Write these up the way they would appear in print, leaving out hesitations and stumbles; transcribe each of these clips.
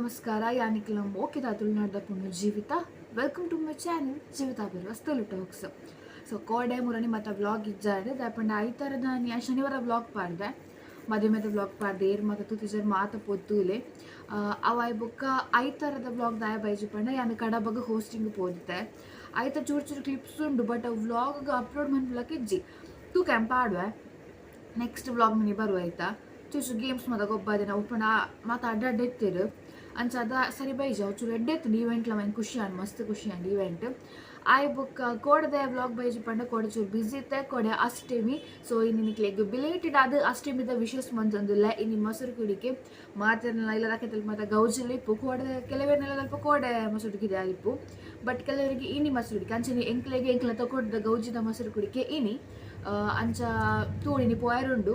ನಮಸ್ಕಾರ. ಯಾನಿಕ್ಲ ಮೋಕೆದ ತುಳುನಾಡ್ದ ಪೊಣ್ಣು ಜೀವಿತ. Welcome to my channel Jeevitha Birvas Tulu talks. So ಕೋಡೆ ಮುರಣಿ ಮತ್ತು ವ್ಲಾಗ್ ಇಜ್ಜಾಂಡ್. ದಾಯೆಪಂಡ ಐತಾರದ ಶನಿವಾರ ವ್ಲಾಗ್ ಪಾಡ್ದೆ, ಮದಿಮೆದ ವ್ಲಾಗ್ ಪಾಡ್ದೆ. ಏರ್ ಮಾತ ತೂತಿಜರ್ ಮಾತ ಪೊತ್ತೂಲೆ. ಅವಾಯ್ ಬೊಕ್ಕ ಐತಾರದ ವ್ಲಾಗ್ ದಾಯ ಬೈಜಿ ಪಂಡ, ಯಾನ್ ಕಡಬಗ್ ಹೋಸ್ಟಿಂಗ್ ಪೋದಿತ್ತೆ. ಐತ ಚೂರು ಚೂರು ಕ್ಲಿಪ್ಸ್ ಉಂಡು, ಬಟ್ ವ್ಲಾಗ್ ಅಪ್ಲೋಡ್ ಮನ್ಪುಲಕ್ಕೆ ಇಜ್ಜಿ. ತೂಕ ಪಾಡುವೆ, ನೆಕ್ಸ್ಟ್ ವ್ಲಾಗ್ ಮಿನಿ ಬರುವ ಆಯ್ತಾ. ಚೂರು ಚೂರು ಗೇಮ್ಸ್ ಮಾತ ಗೊಬ್ಬಾದಿನ ಉಪ್ಪಂಡ ಮಾತ ಅಡ್ಡ ಅಡ್ಡ ಇತ್ತೆರ್. ಅಂಚ ಅದ ಸರಿ ಬೈಜ. ಅವು ಚೂರು ಎಡ್ಡೆ ಇತ್ತು ಈವೆಂಟ್ಲ. ಮೈನ್ ಖುಷಿ ಆಂಡ್, ಮಸ್ತ್ ಖುಷಿ ಆಂಡ್ ಈವೆಂಟ್. ಆಯ್ ಬೊಕ್ಕ ಕೋಡದ ವ್ಲಾಗ್ ಬೈಜಿ ಪಂಡ, ಕೋಡೆ ಚೂರು ಬ್ಯುಸಿ ಇತ್ತೆ. ಕೋಡೆ ಅಷ್ಟಮಿ. ಸೊ ಇನ್ನು ನಿಕ್ಲೆಗ್ ಬಿಲೇಟೆಡ್ ಅದು ಅಷ್ಟಮಿದ ವಿಶಸ್ ಮಂತೊಂದುಲ್ಲ. ಇನಿ ಮೊಸರು ಕುಡಿಕೆ ಮಾತೆರ್ನ ಇಲ್ಲ ರಕೆತಲ್ ಮಾತ ಗೌಜಲ್ಲಿ ಇಪ್ಪು. ಕೋಡೆ ಕೆಲವೇರ್ನೆಲ್ಲ ಸ್ವಲ್ಪ ಕೋಡೆ ಮೊಸರು ಕುಡಿಕೆ ಆದಿಪ್ಪು, ಬಟ್ ಕೆಲವರಿಗೆ ಇನಿ ಮೊಸರು ಕುಡಿಕೆ. ಅಂಚನೆ ಎಂಕ್ಲೆಗೆ ಎಂಕ್ಲ ತಕೊಡ್ದ ಗೌಜಿದ ಮೊಸರು ಕುಡಿಕೆ ಇನಿ. ಅಂಚ ತೂಡಿನಿ ಪೋಯರುಂಡು.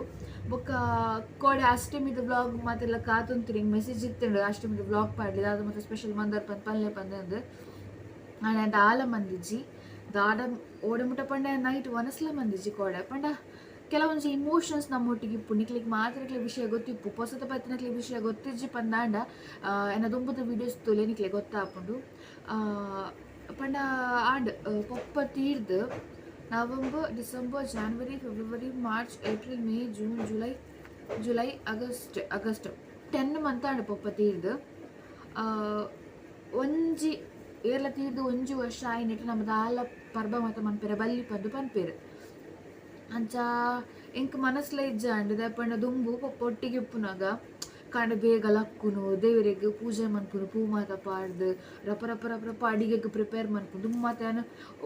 ಬೊಕ್ಕ ಕೋಡೆ ಅಷ್ಟಮಿದ ವ್ಲಾಗ್ ಮಾತೆಲ್ಲ ಕಾತುಂತಿರಿ. ಮೆಸೇಜ್ ಇತ್ತುಂಡು, ಅಷ್ಟಮಿದ ವ್ಲಾಗ್ ಪಾಡ್ಲಿ, ಅದು ಮತ್ತೆ ಸ್ಪೆಷಲ್ ಮಂದರ್ ಪಂದ್ ಪಲ್ಲೆ ಪಂದಂದು. ಆಂಡ ದಾಲ ಮಂದಿಜ್ಜಿ. ದಾದ ಓಡೆ ಮುಟ್ಟ ಪಂಡ, ನೈಟ್ ವನಸ್ಲ ಮಂದಿಜ್ಜಿ ಕೋಡೆ. ಪಂಡ ಕೆಲವೊಂಜಿ ಇಮೋಷನ್ಸ್ ನಮ್ಮೊಟ್ಟಿಗೆ ಇಪ್ಪು. ನಿಕ್ಲಿಗೆ ಮಾತ್ರ ವಿಷಯ ಗೊತ್ತಿಪ್ಪು, ಪೊಸತ ಬತ್ತಿನಕ್ಲೆ ವಿಷಯ ಗೊತ್ತಿಜ್ಜಿ ಪಂದಾಂಡ ಎನ್ನ ದುಂಬುದ ವೀಡಿಯೋಸ್ ತೂಲೆ, ನಿಕ್ಲೆ ಗೊತ್ತಾಪುಂಡು. ಪಂಡ ಆಂಡ್ ಪೊಪ್ಪ ತೀರ್ದು November, December, January, February, March, April, May, June, July, July, August, August 10 month and ಪೊಪ್ಪ ತೀರ್ದು. ಒಂಜಿ ಏರ್ಲ ತೀರ್ದು ಒಂಜಿ ವರ್ಷ ಆಯಿನೆಟ್ ನಮ್ಮ ದಾಲ ಪರ್ಬ ಮಾತ ಮನ್ಪೆರೆ ಬಲ್ಲಿ ಪಂದು ಪನ್ಪೇರು. ಅಂಚ ಎಂಕ್ ಮನಸ್ಲ ಇಜ್ಜಾಂಡ್. ದಾಯೆ ದುಂಬು ಪೊಪ್ಪ ಒಟ್ಟಿಗೆ ಉಪ್ಪುನಾಗ ಕಾಂಡೆ ಬೇಗ ಲಕ್ಕುನು, ದೇವರಿಗೆ ಪೂಜೆ ಮನ್ಪುನು, ಪೂ ಮಾತ ಪಾಡ್ದು ರಪ ರಪ ರಪ ರಪ ಅಡಿಗೆಗೆ ಪ್ರಿಪೇರ್ ಮನ್ಪುನು. ದುಂಬು ಮಾತ ಯಾನ್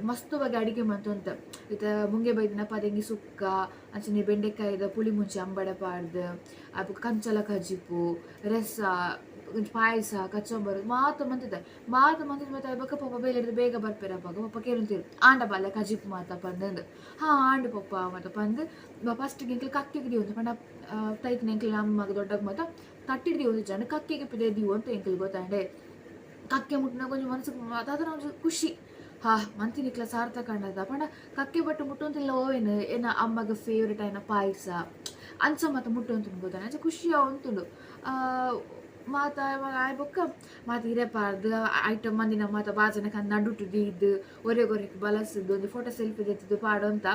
ಮಸ್ತ್ ಬಗೆ ಅಡಿಗೆ ಮಂತೊಂತ ಇತ್ತ. ಮುಂಗೆ ಬೈದಿನ ಪದೆಂಗಿ ಸುಕ್ಕ, ಅಂಚನೆ ಬೆಂಡೆಕಾಯಿದ ಪುಳಿ ಮುಂಚಿ ಅಂಬಡೆ ಪಾಡ್ದು, ಅ ಕಂಚಲ ಕಜಿಪು, ರಸ, ಪಾಯಸ, ಕಚಂಬರ್ ಮಾತ ಮಂತಿದ್ದೆ. ಮಾತ ಮಂತಿದ್ ಮತ್ತೆ ಬೊಕ್ಕ ಪಪ್ಪ ಬೇಲೆ ಬೇಗ ಬರ್ಪೇರ. ಅಪ್ಪಾಗ ಪಪ್ಪ ಕೇಳುಂತೀರು, ಆಂಡ ಬಾಲೆ ಕಜಿಪು ಮಾತ ಪಂದಂದು. ಹಾ ಆಂಡ್ ಪಪ್ಪ ಮಾತ ಪಂದ್ ಫಸ್ಟ್ ಎಂಕ್ಲು ಕಕ್ಕೆಗೆ ದೀವೊಂದು. ಪಂಡ ತೈತಿನ ಎಂಕ್ಲು ಅಮ್ಮಗ ದೊಡ್ಡಗ್ ಮಾತ ತಟ್ಟಿಡ್ ದೀವೊಂದು. ಕಕ್ಕೆಗೆ ಪಿದೆ ದೀವು ಅಂತ ಎಂಕ್ಲು ಗೊತ್ತಾಂಡೆ. ಕಕ್ಕೆ ಮುಟ್ಟಿನ ಕೊಂಚ ಮನಸ್ಸು ಅದಾದ್ರ ಒಂಜಿ ಖುಷಿ. ಹಾ ಮಂತಿನಿಕ್ಲ ಸಾರ್ಥಕ ಅಂಡದ. ಪಂಡ ಕಕ್ಕೆ ಬಟ್ಟು ಮುಟ್ಟುವಂತಿಲ್ಲ. ಓವೇನು ಏನ ಅಮ್ಮಗ ಫೇವ್ರೇಟ್ ಆಯ್ನ ಪಾಯಸ ಅಂಚ ಮಾತ ಮುಟ್ಟುವಂತ ಗೊತ್ತಾನೆ. ಅಂಚ ಖುಷಿ ಉಂಟುಂಡು. ಮಾತ ಆಯ್ ಬೊಕ್ಕ ಮಾತ ಇರೆಪಾರ್ದು ಐಟಮ್ ಮಂದಿನ ಮಾತ ಬಾಜನ ಕಂದ್ ನಡುಟು ದೀದ್ ಒರೆಗೊರೆಕ್ ಬಲಸುದು, ಒಂದು ಫೋಟೋ ಸೆಲ್ಫಿ ದೆತ್ತುದು ಪಾಡೊಂತ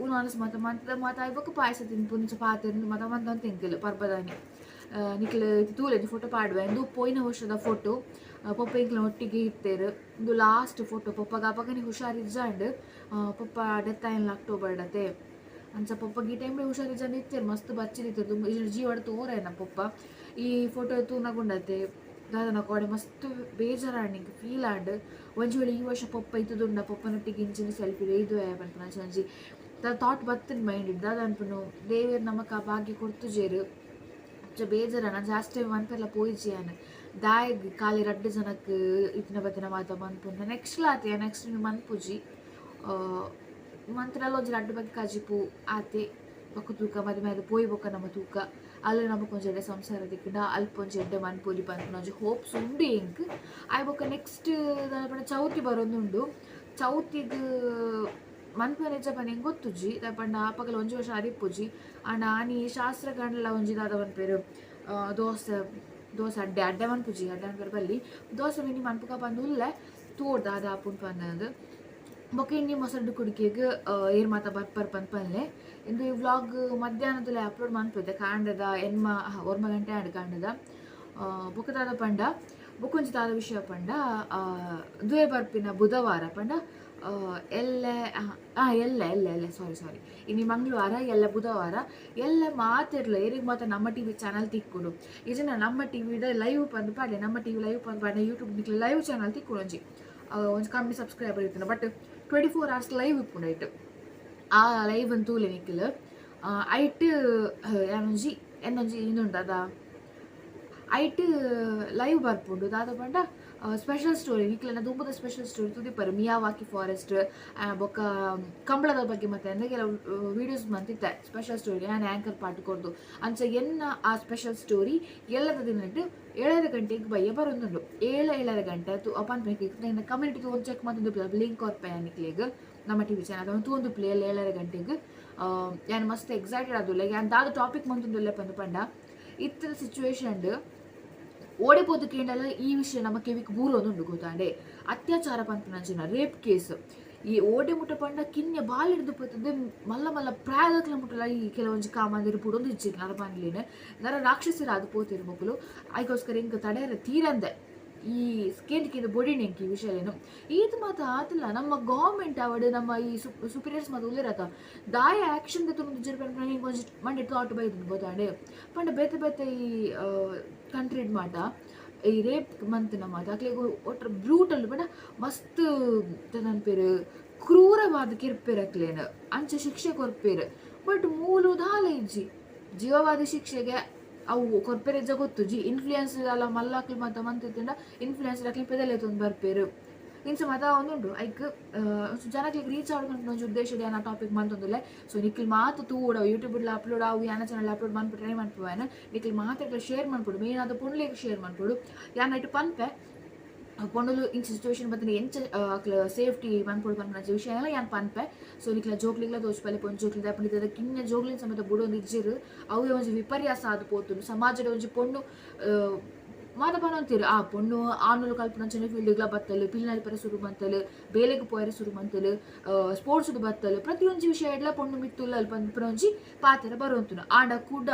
ಉನು ಅನಸ್ ಮಾತ ಮಂತದ. ಮಾತ ಆಯ್ ಬೊಕ್ಕ ಪಾಯಸ ತಿನ್ಪು, ನಿಚ ಪಾತೆರ್ದು ಮಾತ ಮಂತೊಂತ ಎಂಕಲ್ ಪರ್ಬದಾನಿ. ನಿಕ್ಲ್ ತೂಲೆ, ಫೋಟೋ ಪಾಡುವೆ. ಇಂದು ಪೋಯಿನ ವರ್ಷದ ಫೋಟೋ. ಪೊಪ್ಪ ಎಂಕ್ಲ ಒಟ್ಟಿಗೆ ಇತ್ತೇರು. ಇಂದು ಲಾಸ್ಟ್ ಫೋಟೋ. ಪೊಪ್ಪಗ ಅಪಗನೆ ಹುಷಾರಿಜ್ಜಾಂಡ್. ಪೊಪ್ಪ ಡೆತ್ ಆಯಿನ್ಲ ಅಕ್ಟೋಬರ್ ಅತೆ. ಅಂಚ ಪೊಪ್ಪಗೆ ಈ ಟೈಮ್ ಹುಷಾರಿಜ್ಜಾಂಡ್ ಇತ್ತೇರು, ಮಸ್ತ್ ಬಚ್ಚಿದಿತ್ತೇರು. ತುಂಬ ಜೀವಡ್ ತೋರೇನ ಪೊಪ್ಪ. ಈ ಫೋಟೋ ತೂನಗುಂಡತೆ ದಾದನ ಕೋಡೆ ಮಸ್ತ್ ಬೇಜಾರಾಂಡ್ ಎಂಕ್, ಫೀಲ್ ಆಂಡ್. ಒಂಜಿ ವೇಳೆ ಈ ವರ್ಷ ಪೊಪ್ಪ ಇತ್ತುದುಂಡ ಪೊಪ್ಪನೊಟ್ಟಿಗೆ ಇಂಚಿನ ಸೆಲ್ಫಿ ಇದು ಪನ್ಪುನ ಅಂಚ ಒಂಜಿ ದಾದ ಥಾಟ್ ಬತ್ತುಂಡು ಮೈಂಡ್. ದಾದ ಅನ್ಪುನು, ದೇವೆರ್ ನಮಕ್ ಆ ಭಾಗ್ಯ ಕೊರ್ತುಜೆರ್. ಅಂಚ ಬೇಜಾರಾಂಡ್. ಜಾಸ್ತಿ ಮನ್ಪೆರ್ಲ ಪೋಯಿಜಿ ಯಾನ್. ದಾಯೆಗ್ ಖಾಲಿ ರಡ್ಡ್ ಜನಕ್ ಇತ್ತಿನ ಬತ್ತಿನ ಮಾತ ಮನ್ಪುನ. ನೆಕ್ಸ್ಟ್ ಆತೆ, ನೆಕ್ಸ್ಟ್ ಮನ್ಪುಜಿ. ಮಂತ್ರೆಲ್ಲ ಒಂಜಿ ರಡ್ಡ್ ಬಗೆ ಕಜಿಪು ಆತೆ. ಬೊಕ್ಕ ತೂಕ, ಮದಿಮೆ ಆದ್ ಪೋಯಿ ಬೊಕ್ಕ ನಮ್ಮ ತೂಕ. ಅಲ್ಲ ನಮಕ್ ಒಂಜಿ ಎಡ್ಡೆ ಸಂಸಾರ ತಿಕ್ಕುಂಡ ಅಲ್ಪ ಒಂಜಿ ಎಡ್ಡೆ ಮನ್ಪೊಲಿ ಪನ್ಪುನ ಒಂಜಿ ಹೋಪ್ಸ್ ಉಂಡು ಎಂಕ್. ಆಯ್ ಬೊಕ್ಕ ನೆಕ್ಸ್ಟ್ ದಾದ ಪಂಡ, ಚೌತಿ ಬರೊಂದುಂಡು. ಚೌತಿಗ್ ಮನ್ಪುನ ಇಜ್ಜ ಪಂದ್ ಎಂಕ್ ಗೊತ್ತುಜ್ಜಿ. ದಾಯೆ ಪಂಡ ಅಪಗಲ ಒಂಜಿ ವರ್ಷ ಆದಿಪ್ಪುಜಿ. ಆಂಡ ಆನಿ ಶಾಸ್ತ್ರಗಾಂಡಲ ಒಂಜಿ ದಾದ ಪನ್ಪೆರ್, ದೋಸೆ ದೋಸೆ ಅಡ್ಡೆ ಅಡ್ಡೆ ಮನ್ಪುಜಿ, ಅಡ್ಡೆ ಮನ್ಪೆರೆ ಬಲ್ಲಿ. ದೋಸೆ ಮಿನಿ ಮನ್ಪುಗ ಪಂದ್ ಉಲ್ಲೆ. ತೂವೊಡು ದಾದ ಆಪುಂಡು ಪಂದ್. ಬೊಕ್ಕ ಇನಿ ಮೊಸರು ಕುಡಿಕೆಗ್ ಏರ್ ಮಾತ ಬರ್ಪರ್ ಪಂದ್ ಪನ್ಲೆ. ಇಂದು ಈ ವ್ಲಾಗ್ ಮಧ್ಯಾಹ್ನದಲ್ಲೇ ಅಪ್ಲೋಡ್ ಮನ್ಪುದೆ. ಕಾಂಡದ ಎನ್ಮ 9 ಗಂಟೆ ಆಂಡ್ ಕಾಂಡದ. ಬೊಕ್ಕ ದಾದ ಪಂಡ, ಬೊಕ್ಕ ಒಂಜಿ ದಾದ ವಿಷಯ ಪಂಡ, ದುವೆ ಬರ್ಪಿನ ಬುಧವಾರ ಪಂಡ ಎಲ್ಲೆ, ಎಲ್ಲೆ ಎಲ್ಲೆ ಎಲ್ಲೆ, ಸಾರಿ ಸಾರಿ, ಇನಿ ಮಂಗಳವಾರ, ಎಲ್ಲ ಬುಧವಾರ. ಎಲ್ಲ ಮಾತಿರ್ಲ ಏರಿಗೆ ಮಾತ ನಮ್ಮ ಟಿವಿ ಚಾನಲ್ ತಿಕ್ಕುಂಡು. ಇಜನ ನಮ್ಮ ಟಿವಿದ ಲೈವ್ ಪಂದ್ ಪಾಡ್ಲೆ. ನಮ್ಮ ಟಿವಿ ಲೈವ್ ಪಂದ್ ಪಾಡ್ಲೆ, ಯೂಟ್ಯೂಬ್ ನಿಕ್ಲೆ ಲೈವ್ ಚಾನಲ್ ತಿಕ್ಕುಂಡು. ಒಂಜಿ ಒಂಜಿ ಕಮ್ಮಿ ಸಬ್ಸ್ಕ್ರೈಬರ್ ಇತ್ತುಂಡ, ಬಟ್ 24 ಅವರ್ಸ್ ಲೈವ್ ಇಪ್ಪುಂಡು ಐಟ್. ಆ ಲೈವ್ ತೂಲೆ ನಿಕ್ಲ್. ಐಟ್ ಯಾನೊಂಜಿ ಎನ್ನೊಂಜಿ ಇಂದುಂಡು ಅದ ಐಟ್ ಲೈವ್ ಬರ್ಪುಂಡು. ದಾದ ಪಂಡ ಸ್ಪೆಷಲ್ ಸ್ಟೋರಿ. ನಿಕ್ಲೆನ ದುಂಬುದ ಸ್ಪೆಷಲ್ ಸ್ಟೋರಿ ತುದಿಪರು. ಮಿಯಾವಾಕಿ ಫಾರೆಸ್ಟ್ ಬೊಕ್ಕ ಕಂಬಳದ ಬಗ್ಗೆ ಮತ್ತೆ ಅಂದ್ರೆ ಕೆಲವು ವೀಡಿಯೋಸ್ ಮಂತಿತ್ತೆ. ಸ್ಪೆಷಲ್ ಸ್ಟೋರಿ ನಾನು ಆ್ಯಂಕರ್ ಪಾರ್ಟ್ ಕೊರ್ದು. ಅಂಚ ಎನ್ನ ಆ ಸ್ಪೆಷಲ್ ಸ್ಟೋರಿ ಎಲ್ಲದ ದಿನಟ್ಟು 7:30 ಗಂಟೆಗೆ ಬಯ್ಯ ಬರೊಂದುಂಡು. ಏಳು 7:30 ಗಂಟೆ ಪನ್ಪೆ. ಕಮ್ಯುನಿಟಿ ಒಂದು ಚೆಕ್ ಮಂತೊಂದು ಲಿಂಕ್ ಕೊರ್ಪೆ ನಿಕ್ಲೆಗ್. ನಮ್ಮ ಟಿವಿ ಚಾನಲ್ ತೂವೊಂದು ಪ್ಲೇ ಎಲ್ಲ 7:30 ಗಂಟೆಗೆ. ಯಾನ್ ಮಸ್ತ್ ಎಕ್ಸೈಟೆಡ್ ಆದುಲ್ಲೆ. ಯಾನ್ ದಾದ ಟಾಪಿಕ್ ಮಂತೊಂದುಲ್ಲೆ ಪಂದ್ ಪಂಡ, ಇತ್ತಿನ ಸಿಚುವೇಶನ್ ಓಡೆ ಪೋದು ಕೇಂಡಲ ಈ ವಿಷಯ ನಮ್ಮ ಕೆವಿಕ್ ಬೂರೊಂದುಂಡು ಗೊತ್ತಾಂಡೆ. ಅತ್ಯಾಚಾರ ಪನ್ಪುನಂಚಿನ ರೇಪ್ ಕೇಸ್ ಈ ಓಡೆ ಮುಟ್ಟ ಪಂಡ ಕಿನ್ಯ ಬಾಲೆಡ್ದ್ ಪತ್ತುದು ಮಲ್ಲ ಮಲ್ಲ ಪ್ರಾಯದಕ್ಲ ಮುಟ್ಟಲ ಈ ಕೆಲವೊಂಜಿ ಕಾಮಂದಿರು ಬುಡೊಂದು ಇಜ್ಜೆರ್ ನರಮಾನಿಲೆನ್ ನರ ರಾಕ್ಷಸರಾದ್ ಪೋತೆರ್ ಮೊಕುಲು. ಐಕೋಸ್ಕರ ಎಂಕ್ ತಡೆಯರೆ ತೀರಂದೆ ಈ ಕೇಂದ್ ಕೇಂದ್ ಬೊಡಿಣಿ ಎಂಕ್ ಈ ವಿಷಯಲೆನ್. ಈತ್ ಮಾತ ಆತುಲ ನಮ್ಮ ಗೌರ್ಮೆಂಟ್ ಆವಡ್ ನಮ್ಮ ಈ ಸುಪೀರಿಯರ್ಸ್ ಮಾತ ಉಲ್ಲೆರತ ದಾಯೆ ಆಕ್ಷನ್ ದೆತೊನೊಂದಿಜ್ಜೆರ್ ಪನ್ಪಿನ ಎಂಕ್ ಒಂಜಿ ಮಂಡೆಡ್ ಥಾಟ್ ಬೈದ್ಂಡ್ ಗೊತ್ತಾಂಡೆ. ಪಂಡ ಬೇತೆ ಬೇತೆ ಈ ಕಂಟ್ರಿಡ್ ಮಾತ ಈ ರೇಪ್ ಮಂತಿನ ಮಾತ ಅಕ್ಲೆಗ್ ಒಟ್ಟು ಬ್ರೂಟಲ್ ಪಂಡ ಮಸ್ತ್ ದಾದ ಪನ್ಪೆರ್ ಕ್ರೂರವಾದ್ ಕೆರ್ಪೆರ್ ಅಕ್ಲೆನ್ ಅಂಚ ಶಿಕ್ಷೆ ಕೊರ್ಪೆರ್ ಬಟ್ ಮೂಲು ದಾಲ ಇಜ್ಜಿ ಜೀವವಾದ ಶಿಕ್ಷೆಗೆ ಅವು ಕೊರ್ಪೆರೆ ಇಜ್ಜ ಗೊತ್ತುಜಿ ಇನ್ಫ್ಲುಯೆನ್ಸ್ ದಾಲ ಮಲ್ಲಕ್ಲ್ ಮಾತ ಮಂತಿತ್ತುಂಡ ಇನ್ಫ್ಲುಯೆನ್ಸ್ ಅಕ್ಲೆನ್ ಪೆದಲೆತೊಂದು ಬರ್ಪೆರ್ ಇಂಚ ಮಾತ ಆವೊಂದುಂಡು ಐಕ್ ಜನಕ್ಲೆಗ್ ರೀಚ್ ಆವೊಡು ಪನ್ಪಿನ ಒಂಜಿ ಉದ್ದೇಶಡ್ ಯಾನ್ ಆ ಟಾಪಿಕ್ ಮಂತೊಂದುಲ್ಲೆ ಸೊ ನಿಕ್ಲ್ ಮಾತ ತೂವೊಡು ಅವು ಯೂಟ್ಯೂಬ್ ಡ್ಲ ಅಪ್ಲೋಡ್ ಆವು ಯಾನ ಚಾನಲ್ ಅಪ್ಲೋಡ್ ಮನ್ಪು ಟ್ರೈ ಮನ್ಪುವೆ ಯಾನ್ ನಿಕ್ಲ್ ಮಾತೆರ್ಗ್ಲ ಶೇರ್ ಮನ್ಪೊಡು ಮೇನ್ ಆದ್ ಪೊಣ್ಣುಲೆಗ್ ಶೇರ್ ಮನ್ಪೊಡು ಯಾನ್ ಐಟ್ ಪನ್ಪೆ ಪೊಣ್ಣುಲು ಇಂಚ ಸಿಚುವೇಶನ್ ಬತ್ತ್ಂಡ ಎಂಚ ಅಕ್ಲ್ ಸೇಫ್ಟಿ ಮನ್ಪೊಡು ಪನ್ಪಿನಂಚ ವಿಷಯಲ ಯಾನ್ ಪನ್ಪೆ ಸೊ ನಿಕ್ಲೆನ ಜೋಕ್ಲೆಗ್ಲ ತೋಜ್ಪಾಲೆ ಪೊಂಜೋಕ್ಲೆಗ್ ದಾಯೆ ಪಂಡ ಇತ್ತೆ ಕಿನ್ಯ ಜೋಕ್ಲೆನ್ ಸಮೇತ ಬುಡೊಂದು ಇಜ್ಜೆರ್ ಅವ್ವೆ ಒಂಜಿ ವಿಪರ್ಯಾಸ ಆದ್ ಪೋತುಂಡು ಸಮಾಜಡ್ ಒಂಜಿ ಪೊಣ್ಣು ಮಾತ ಪನೊಂತೆರ್ ಆ ಪೊಣ್ಣು ಆನುಲು ಕಲ್ಪುನಂಚನೆ ಫೀಲ್ಡ್ ಗ್ಲಾ ಬತ್ತಲ್ ಪಿಲಿ ನಲಿಪೆರೆ ಸುರು ಮಂತಲ್ ಬೇಲೆಗ್ ಪೋಯೆರೆ ಸುರು ಮಂತಲ್ ಸ್ಪೋರ್ಟ್ಸ್ ಡ್ ಬತ್ತಲ್ ಪ್ರತಿಯೊಂಜಿ ವಿಷಯಡ್ಲಾ ಪೊಣ್ಣು ಮಿತ್ತ್ ಉಲ್ಲಲ್ ಪನ್ಪಿನ ಒಂಜಿ ಪಾತೆರ ಬರೊಂತುಂಡು ಆಂಡ ಕುಡ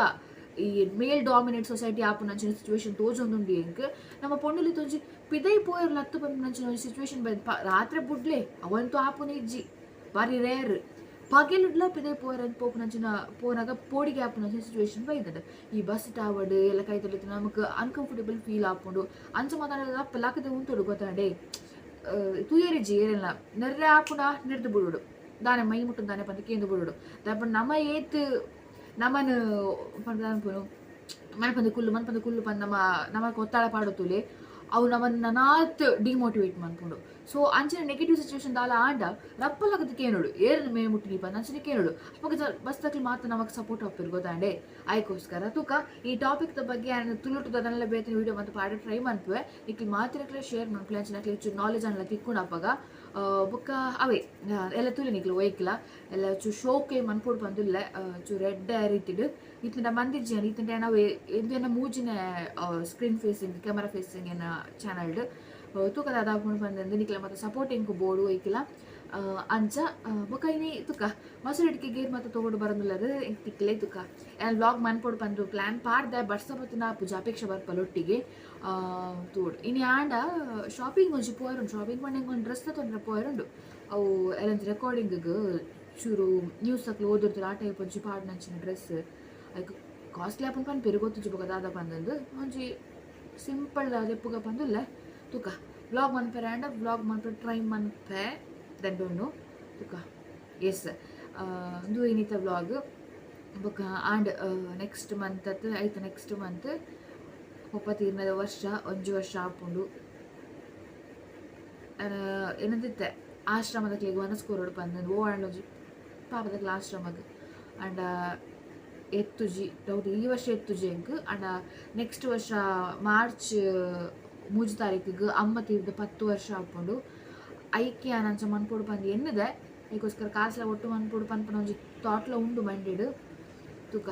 ಈ ಮೇಲ್ ಡಾಮಿನೇಟ್ ಸೊಸೈಟಿ ಆಪುನಂಚಿನ ಸಿಚುವೇಶನ್ ತೋಜೊಂದುಂಡು ಎಂಕ್ ನಮ್ಮ ಪೊಣ್ಣುಲು ಇತ್ತೊಂಜಿ ಪಿದಯಿ ಪೋಯೆರ್ ಲತ್ತ್ ಪನ್ಪಿನಂಚಿನ ಒಂಜಿ ಸಿಚುವೇಶನ್ ಬೈದ್ ರಾತ್ರೆ ಬುಡ್ಲೆ ಅವಂತೂ ಆಪುನ ಇಜ್ಜಿ ಬಾರಿ ರೇರ್ ಪಗೆಲುಡ್ಲ ಪಿದಯಿ ಪೋಯೆರೆ ಪೋಪುನಂಚಿನ ಪೋನಗ ಪೋಡಿಗೆ ಆಪುನಂಚಿನ ಸಿಚುವೇಶನ್ ಬೈದ್ಂಡ್ ಈ ಬಸ್ ಆವಡ್ ಎಲ್ಲ ಕೈತಲ್ ಇತ್ತ್ಂಡ ನಮಕ್ ಅನ್ಕಂಫರ್ಟೇಬಲ್ ಫೀಲ್ ಆಪುಂಡು ಅಂಚ ಮಾತ ಆಂಡ ಲಕ್ಕ್ದ್ ಉಂತೊಡು ಗೊತ್ತಾಂಡೆ ತೂಯೆರಿಜ್ಜಿ ಏರೆನ್ಲ ನೆರ್ರೆ ಆಪುಂಡ ನೆರ್ದ್ ಬುಡೊಡು ದಾನೆ ಮೈ ಮುಟ್ಟುಂಡು ದಾನೆ ಪಂದ್ ಕೇಂದ್ ಬುಡೊಡು ದಾಯೆ ಪಂಡ ನಮ ಏತ್ ನಮನ್ ಪಂಡ ದಾದ ಪನ್ಪುನು ಮನ್ಪಂದೆ ಕುಲ್ಲು ಮನ್ಪಂದೆ ಕುಲ್ಲು ಪಂದ್ ನಮ ನಮಕ್ ಒತ್ತಡ ಪಾಡೊತ್ತುಲೆ ಅವು ನಮನ್ ನನಾತ್ ಡಿಮೋಟಿವೇಟ್ ಮನ್ಪುಂಡು ಸೊ ಅಂಚಿನ ನೆಗೆಟಿವ್ ಸಿಚುವೇಶನ್ ದಾಲ ಆಂಡ ರಪ್ಪ ಲಕ್ದ್ ಕೇನೊಡು ಏರೆನ ಮೇ ಮುಟ್ಟುನಿ ಪಂದ್ ಅಂಚನೆ ಕೇನೊಡು ಅಪಗ ಬಸ್ ದಕ್ಲು ಮಾತ ನಮಕ್ ಸಪೋರ್ಟ್ ಆಪೆರ್ ಗೊತ್ತಾಂಡೆ ಐಕೋಸ್ಕರ ತೂಕ ಈ ಟಾಪಿಕ್ ದ ಬಗ್ಗೆ ಯಾನ್ ತುಳುಟು ದಾದನಲ ಬೇತೆ ವಿಡಿಯೋ ಮಂತ್ ಪಾಡ್ರೆ ಟ್ರೈ ಮನ್ಪುವೆ ನಿಕ್ಲ್ ಮಾತೆರೆಗ್ಲ ಶೇರ್ ಮನ್ಪುಲೆ ಅಂಚನೆ ಅಕ್ಲೆಗ್ ಚೂರು ನಾಲೆಜ್ ಆಂಡಲ ತಿಕ್ಕುಂಡು ಅಪಗ ಬೊಕ್ಕ ಅವೇ ಎಲ್ಲ ತೂಲೆ ನಿಕ್ಲ್ ಒಯ್ಕ್ಲ ಎಲ್ಲ ಚೂರು ಶೋಕೆ ಮನ್ಪೊಡು ಪಂದ್ ಉಲ್ಲೆ ಚೂರು ಎಡ್ಡೆ ರೀತಿಡ್ ಇತ್ತ್ಂಡ ಮಂದಿಜ್ಜಿ ಯಾನ್ ಇತ್ತ್ಂಡ ಯಾನ್ ಅವೆ ಇಂದು ಎನ್ನ ಮೂಜಿನೆ ಸ್ಕ್ರೀನ್ ಫೇಸಿಂಗ್ ಕ್ಯಾಮರಾ ಫೇಸಿಂಗ್ ಎನ್ನ ಚಾನಲ್ಡ್ ತೂಕ ದಾದ ಆಪುಂಡು ಪಂದ್ ನಿಕ್ಲೆನ ಮಾತ ಸಪೋರ್ಟ್ ಎಂಕ್ ಬೋಡು ಒಯ್ಕ್ಲ ಅಂಚ ಬೊಕ ಇನಿ ತುಕ ಮೊಸರು ಗೇರ್ ಮಾತ ತಗೊಡು ಬರೊಂದುಲ್ಲೆರ್ ಎಂಕ್ ತಿಕ್ಲೆ ತುಕ ಯಾನ್ ವ್ಲಾಗ್ ಮನ್ಪೊಡು ಪಂದ್ ಪ್ಲಾನ್ ಪಾಡ್ದೆ ಬರ್ಸ ಬತ್ತಿನ ಆಪುಜಿ ಅಪೇಕ್ಷೆ ಬರ್ಪಲ್ ಒಟ್ಟಿಗೆ ತೂವೊಡು ಇನಿ ಆಂಡ ಶಾಪಿಂಗ್ ಒಂಜಿ ಪೋಯೆರುಂಡು ಶಾಪಿಂಗ್ ಪಂಡ ಎಂಕ್ ಒಂಜಿ ಡ್ರೆಸ್ ದೆತೊನ್ರೆ ಪೋಯೆರುಂಡು ಅವು ಎಲ್ಲೊಂಜಿ ರೆಕಾರ್ಡಿಂಗ್ ಚೂರು ನ್ಯೂಸ್ ಅಕ್ಲು ಓದಿರ್ತಾರೆ ಆ ಟೈಪ್ ಒಂಜಿ ಪಾಡ್ನಂಚಿನ ಡ್ರೆಸ್ ಐಕ್ ಕಾಸ್ಟ್ಲಿ ಆಪುಂಡು ಪನ್ಪೆರ್ ಗೊತ್ತುಜ್ಜಿ ಬೊಕ ದಾದ ಪಂದ್ ಒಂಜಿ ಸಿಂಪಲ್ ದೆಪ್ಪುಗ ಪಂದ್ ಉಲ್ಲೆ ತೂಕ ವ್ಲಾಗ್ ಮನ್ಪೆರೆ ಆಂಡ ವ್ಲಾಗ್ ಮನ್ಪೆರೆ ಟ್ರೈ ಮನ್ಪೆ then don't know ತೂಕ ಎಸ್ ಉಂದು ಇನಿತ ವ್ಲಾಗ್ ಬೊಕ ಆಂಡ್ ನೆಕ್ಸ್ಟ್ ಮಂತ್ ಅತ್ ಐತ ನೆಕ್ಸ್ಟ್ ಮಂತ್ ಪೊಪ್ಪ ತೀರ್ನದ ವರ್ಷ ಒಂಜಿ ವರ್ಷ ಆಪುಂಡು ಎನ್ನೊಂದಿತ್ತೆ ಆಶ್ರಮದಕ್ಲೆಗ್ ವನಸ್ ಕೊರೊಡು ಪಂದ್ ಓ ಆಂಡ ಒಂಜಿ ಪಾಪದಕ್ಲ್ ಆಶ್ರಮಗ್ ಆಂಡ ಎತ್ತುಜಿ ಡೌಟ್ ಈ ವರ್ಷ ಎತ್ತುಜಿ ಎಂಕ್ ಆಂಡ ನೆಕ್ಸ್ಟ್ ವರ್ಷ ಮಾರ್ಚ್ ಮೂಜಿ ತಾರೀಕುಗ್ ಅಮ್ಮ ತೀರ್ದ್ ಪತ್ತ್ ವರ್ಷ ಆಪುಂಡು ಐಕ್ ಯಾನ್ ಅಂಚ ಮನ್ಪೊಡು ಪಂದ್ ಎನ್ನುದೆ ಐಕೋಸ್ಕರ ಕಾಸ್ಲ ಒಟ್ಟು ಮನ್ಪೊಡು ಪನ್ಪುನ ಒಂಜಿ ಥಾಟ್ಲ ಉಂಡು ಮಂಡೆಡ್ ತೂಕ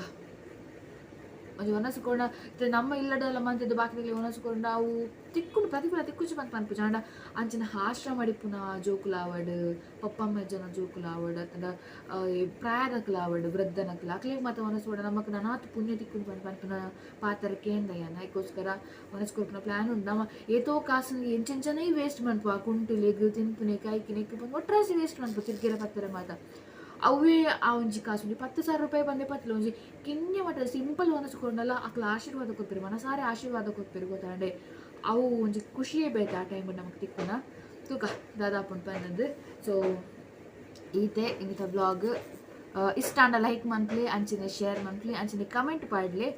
ಒಂಜಿ ವನಸ್ ಕೊರ್ಂಡ ಇತ್ತೆ ನಮ್ಮ ಇಲ್ಲಡೆಲ ಮಂತ್ದ್ ಬಾಕಿದಕ್ಲೆಗ್ ವನಸ್ ಕೊರ್ಂಡ ಅವು ತಿಕ್ಕುಂಡು ಪ್ರತಿಫಲ ತಿಕ್ಕುಜಿ ಪಂದ್ ಪನ್ಪುಜಿ ಆಂಡ ಅಂಚಿನ ಆಶ್ರಮ ಇಪ್ಪುನ ಜೋಕುಲಾವಡ್ ಪಪ್ಪಮ್ಮ ಇಜ್ಜಾಂದಿನ ಜೋಕುಲಾವಡ್ ಅತ್ತ್ಂಡ ಪ್ರಾಯದಕುಲಾವಡ್ ವೃದ್ಧನಕುಲು ಅಕ್ಲೆಗ್ ಮಾತ ವನಸ್ ಕೊರ್ಂಡ ನಮಕ್ ನನಾತ್ ಪುಣ್ಯ ತಿಕ್ಕುಂಡು ಪಂದ್ ಪನ್ಪಿನ ಪಾತೆರ ಕೇಂದ ಯಾನ್ ಐಕೋಸ್ಕರ ವನಸ್ ಕೊರ್ಪಿನ ಪ್ಲಾನ್ ಉಂಡು ನಮ ಏತೋ ಕಾಸ್ನ್ ಎಂಚೆಂಚನೇ ವೇಸ್ಟ್ ಮನ್ಪುವ ಕುಂಟುಲೆಗ್ ತಿನ್ಪುನೆಕ್ ಐಕ್ ನೆಕ್ಕ್ ಪಂದ್ ಒಟ್ರಾಸಿ ವೇಸ್ಟ್ ಮನ್ಪುವ ತಿರ್ಗೆರೆ ಪತ್ತೆರೆ ಮಾತ. ಅವ್ವೇ ಆ ಒಂಜಿ ಕಾಸ್ ಒಂಜಿ 10,000 ರೂಪಾಯಿ ಪಂದೇ ಪತ್ತ್ಲ ಒಂಜಿ ಕಿನ್ಯ ಮಟ್ಟದ ಸಿಂಪಲ್ ವನಸ್ ಕೊರ್ಂಡಲ ಅಕ್ಲ್ ಆಶೀರ್ವಾದ ಕೊರ್ಪೆರ್ ಮನಸಾರೆ ಆಶೀರ್ವಾದ ಕೊರ್ಪೆರ್ ಗೊತ್ತಾಂಡೆ ಅವು ಒಂಜಿ ಖುಷಿಯೇ ಬೇತೆ ಆ ಟೈಮ್ ನಮಕ್ ತಿಕ್ಕುನ ತೂಕ ದಾದ ಆಪುಂಡು ಪಂದ್ ಸೊ ಈತೆ ಇನಿತ ವ್ಲಾಗ್ ಇಷ್ಟ ಆಂಡ ಲೈಕ್ ಮನ್ಪುಲೆ ಅಂಚನೆ ಶೇರ್ ಮನ್ಪುಲೆ ಅಂಚನೆ ಕಮೆಂಟ್ ಪಾಡ್ಲೆ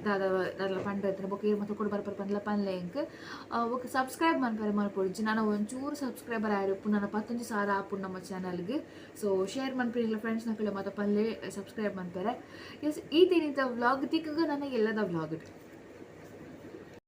ದಾದ ದಾದಲ ಪಂಡ್ರೆ ಇತ್ತ್ಂಡ ಬೊಕ ಈರ್ ಮಾತ ಕುಡ ಬರ್ಪರ್ ಪಂದ್ಲ ಪನ್ಲೆ ಎಂಕ್ ಬೊಕ ಸಬ್ಸ್ಕ್ರೈಬ್ ಮನ್ಪೆರೆ ಮಲ್ಪೊಡ್ಚಿ ನನ ಒಂಚೂರು ಸಬ್ಸ್ಕ್ರೈಬರ್ ಆಯೆರೆ ಉಪ್ಪು ನನ 11,000 ಆಪುಂಡು ನಮ್ಮ ಚಾನಲ್ಗ್ ಸೊ ಶೇರ್ ಮನ್ಪುಲೆ ನಿಕ್ಲೆ ಫ್ರೆಂಡ್ಸ್ ನಕುಲು ಮಾತ ಪನ್ಲೆ ಸಬ್ಸ್ಕ್ರೈಬ್ ಮನ್ಪೆರೆ ಎಸ್ ಈತ್ ಇನಿತ ವ್ಲಾಗ್ ತಿಕ್ಕುಗ ನನ ಎಲ್ಲದ ವ್ಲಾಗ್ ಡ್.